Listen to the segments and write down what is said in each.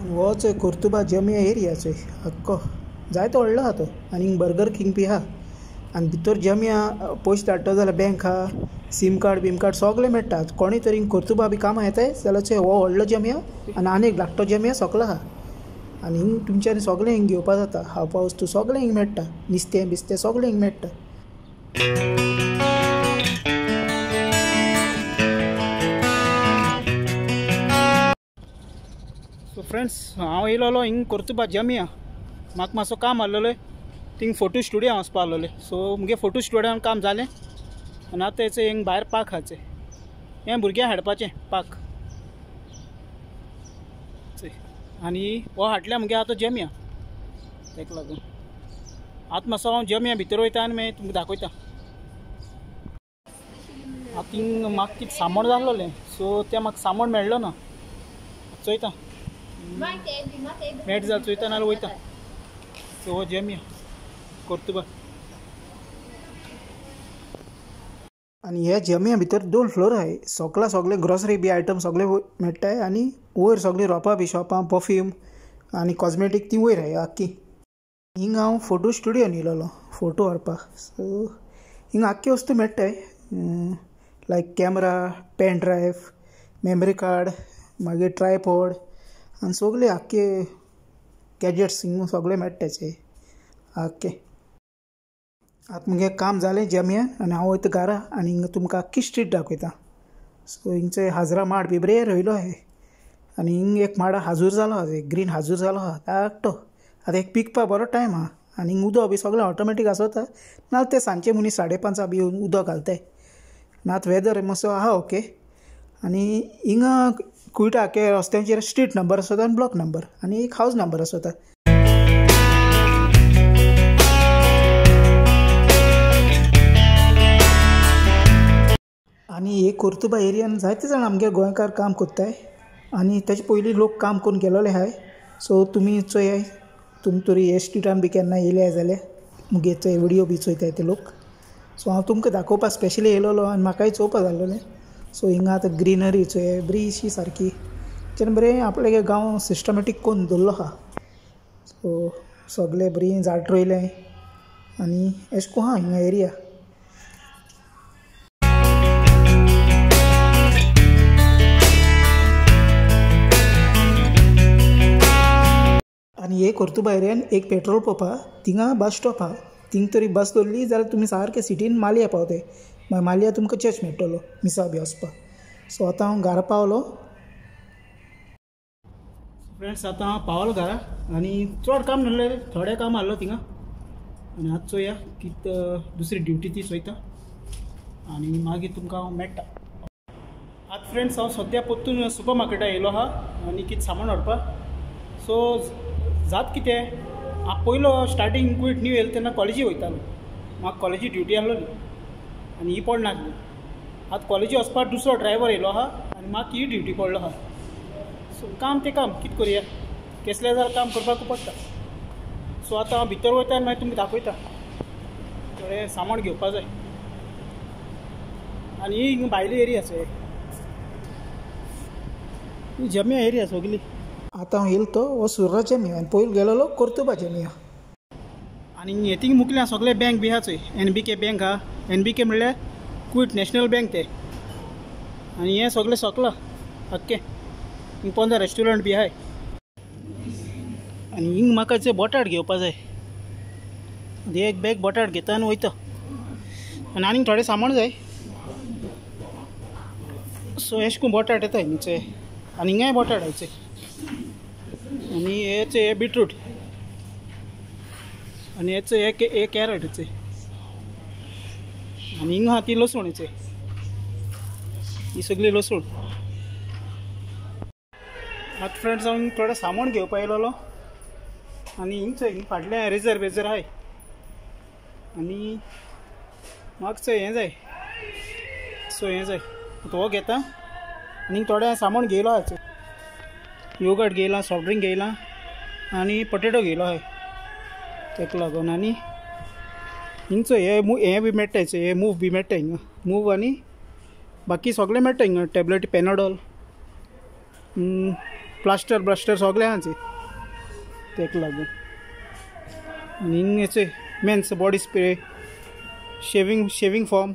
आनी हो चोय कुर्तुबा जमिया एरिया चोय आख्खो जायतो व्हडलो आहा तो. आनी बर्गर किंग बी आहा. आनी भितर जमिया पयशे धाडटलो जाल्यार बँक आहा, सीम कार्ड बीम कार्ड सगळें मेळटा. कोणूय तरी कुर्तुबा बी कामां येताय जाल्यार चोय हो व्हडलो जमिया आनी आनी एक धाकटो जमिया सगलो आहा. आनी हिंग तुमच्यानी सगळें हिंग घेवपा जाता, खावपा वस्तू सगळें हिंग मेळटा, नुस्तें बिस्तें सगळें हिंग मेळटा. सो फ्रेंड्स, हांव येयलोलो हिंग कुर्तुबा जमिया. म्हाका मातसो काम आहलोलें, थिंग फोटो स्टुडियो वचपा आहलोलें. सो मुगे फोटो स्टुडियोन काम जालें आनी आतां हेचें हिंग भायर पार्क आहा, हें भुरग्यांक हाडपाचें पार्क. आनी हो हाडल्या मुगे आतां जमिया, तेका लागून आतां मातसो हांव जमिया भितर वयता आनी मागीर तुमकां दाखयता. आतां हिंग म्हाका कितें सामान जाल्लोलें, सो तें म्हाका सामान मेळ्ळो ना. चोयता मेळटा जाल्यार चोयता, नाल्यार वयता. सो हो जमिया कुर्तुबा. आनी ह्या जमिया भितर 2 फ्लोर आहाय. सगळा सगळे ग्रोसरी बी आयटम सगळे मेळटाय. आनी वयर सगळीं रोपां बी शॉपां, परफ्यूम आनी कॉस्मेटीक ती वयर आहाय आख्खी. हिंग हांव फोटो स्टुडियोन येयलोलो फोटो व्हरपाक. सो हिंग आख्खी वस्तू मेळटाय, like camera, pen drive, memory card, मागीर ट्रायपॉड आनी सगळे आख्खे गॅजेट्स हिंग सगळे मेळटाय आख्खे. आतां मुगे काम जालें जमियान आनी हांव वयता घरा आनी हिंगा तुमकां आख्खी स्ट्रीट दाखयता. सो हिंगचे हाजरा माड बी बरें रोयलो आहा. आनी हिंग एक माड हाजूर जालो आहा, ग्रीन हाजूर जालो आहा धाकटो. आतां एक पिकपा बरो टायम आहा. आनी हिंग उदक बी सगळें ऑटोमॅटीक आसता, नाल्यार ते सांजचे मनीस 5:30 बी येवन उदक घालताय. आनी आतां वेदर मातसो आहा ओके. आनी हिंगा कुयटा आख्खे रस्त्यांचेर स्ट्रीट नंबर आसता आनी ब्लॉक नंबर आनी एक हावज नंबर आसता. आनी हे कुर्तुबा एरियान जायते जाण आमगे गोंयकार काम कोत्ताय आनी तेजे पयलीं लोक काम करून गेलोले आहाय. सो तुमी चोयाय, तुमी तरी हे स्ट्रिटान बी केन्ना येयले जाल्यार मुगे चोय विडियो बी चोयताय ते लोक. सो हांव तुमकां दाखोवपा स्पेशली येयलोलो आनी म्हाकाय चोवपा जाल्लोलें. सो हिंगा आतां ग्रिनरी चोय बरीशी सारकी, जेन्ना बरें आपले गांव सिस्टमॅटीक कोन्न दवरलो आहा. सो सगळें बरीं झाड रोयलें आनी एशें कोन्न आहा हिंगा एरिया. आनी हे कुर्तुबा एरियान एक पेट्रोल पंप आहा, थिंगा बस स्टॉप आहा. थिंग तरी बस दवरली जाल्यार तुमी सारके सिटीन मालिया पावताय. मागीर मालिया तुमकां चर्च मेळटलो मिसा बी वचपाक. सो आतां हांव घरा पावलो. फ्रेंड्स, आतां हांव पावलो घरा आनी चड काम नासलें, थोडें काम आहलो थिंगा. आनी आतां चोया कितें दुसरी ड्युटी ती चोयता आनी मागीर तुमकां हांव मेळटा. आतां फ्रेंड्स, हांव सद्या परतून सुपर मार्केटाक येयलो आहा आनी कितें सामान हाडपाक. सो जात कितें, हांव पयलो स्टार्टींग क्विट न्यू येयलो तेन्ना कॉलेजी वयतालो, म्हाका कॉलेजी ड्युटी आहलोली आनी ही पडनासली. आतां कॉलेजी वचपाक दुसरो ड्रायवर येयलो आहा आनी म्हाका ही ड्युटी पडलो आहा. सो काम तें काम, कितें करुया, केसलें जाल्यार काम करपाकू पडटा. सो आतां हांव भितर वयता आनी मागीर तुमकां दाखयता, थोडें सामान घेवपा जाय. आनी ही भायली एरिया आसा, ही जमिया एरिया सगली. आतां हांव येयलो तो हो सुर्रा जमिया आनी पयलीं गेलोलो कुर्तुबा जमिया. आनी हे थिंग मुखल्यान सगळे बँक बी आहा चोय, NBK bank आहा. NBK म्हणल्यार कुवेट नॅशनल बँक ते. आनी हें सगळें सकलां आख्खें. हिंग पोंदा रेस्टॉरंट बी आहाय. आनी हिंग म्हाका जे बटाट घेवपा जाय, एक बॅग बटाट घेता आनी वयता. आनी आनीक थोडें सामान जाय. सो एशें कोन्न बटाट येता हिंगचे. आनी हिंगाय बटाट आहाय. आनी हेचे हे बिटरूट आनी हेचे हे कॅरट हेचे. आनी हिंगा आहा ती लसूण हेचे, ही सगळी लसूण. आतां फ्रेंड्स, हांव थोडें सामान घेवपा येयलोलो आनी हिंगचो हिंग फाटल्यान रेजर बेजर आहाय. आनी म्हाका चोय हें जाय, सो हें जाय, आतां हो घेता. आनी थोडें सामान घेयलो आहा, योगर्ट घेयला, सॉफ्ट ड्रिंक घेयला आनी पटेटो घेयलो आहाय तेका लागून. आनी हिंगचो हे बी मेळटा, हे मूव बी मेळटा हिंगा, मूव आनी बाकी सगळें मेळटा हिंगा, टॅबलेट, पेनाडॉल. प्लास्टर ब्लास्टर सगळें आहा तेका लागून. आनी हिंग हेचे men's body spray, shaving foam,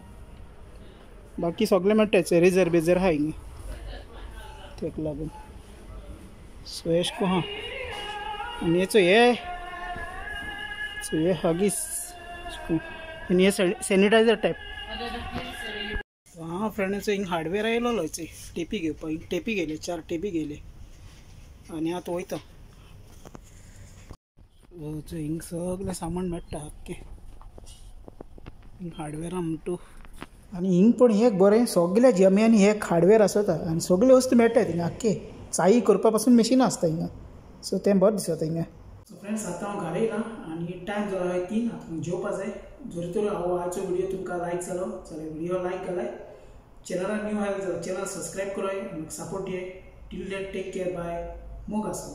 बाकी सगळें मेळटा. रेजर बेजर आहा हिंगा तेका लागून. सो एश को आहा. आनी हेचो हे सो हे हागीस आनी हे सॅनिटायझर टायप. हांव फ्रेंडाचो हिंग हार्डवेअर आयलोलो टेपी घेवपाक. हिंग टेपी घेयले, 4 टेपी घेयले आनी आतां वयता. हिंग सगळें सामान मेळटा आख्खें हिंग हार्डवेअरा म्हणटू. आनी हिंग पण एक बरें सगळ्या जम्यांनी हे हार्डवेअर आसता आनी सगळे वस्तू मेळटा हिंगा आख्खे. चाई करपा पासून मशिनां आसता हिंगा. सो तें बरें दिसता हिंगा. सो फ्रेंड्स आतां हांव घरा येयलां आनी टायम जालो 3. आतां जेवपा जाय. जर तर हांव आयचो व्हिडियो तुमकां लायक जालो जाल्यार व्हिडियो लायक घालाय, चॅनलान न्यू आयले जाल्यार चॅनल सबस्क्रायब कराय आनी support दियाय. Till then take care, bye. मोग आसूं.